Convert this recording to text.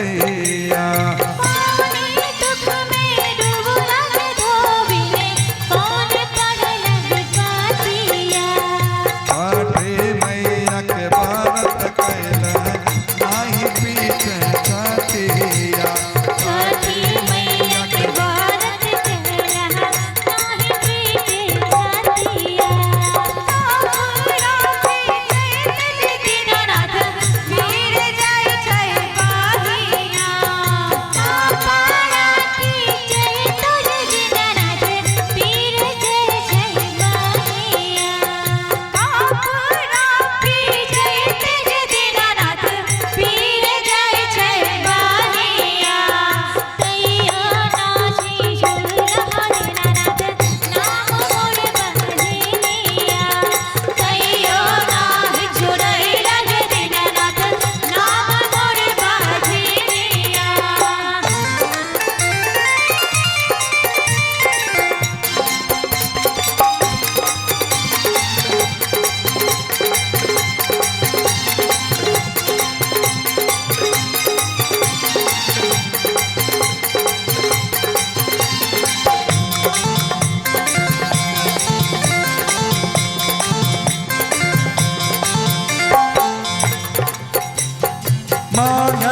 छातिया। पानी दुख में डूबल धोबिने कौन पढ़लक पातिया। छठी मैया के व्रत कैल नाही पीटे छातिया। छठी मैया के व्रत कैला नाही पीटे छातिया। दीनानाथ पीर जाय छै बाहिया। पापा की जय तुझ दीनानाथ पीर जय छै बाहिया। जय तुझ दीनानाथ पीर जय छै बाहिया। तैयो नाची झूला दीनानाथ नाम मोर बजनिया। तैयो नाच झुरैला दीनानाथ नाम मोर बजनिया। माघ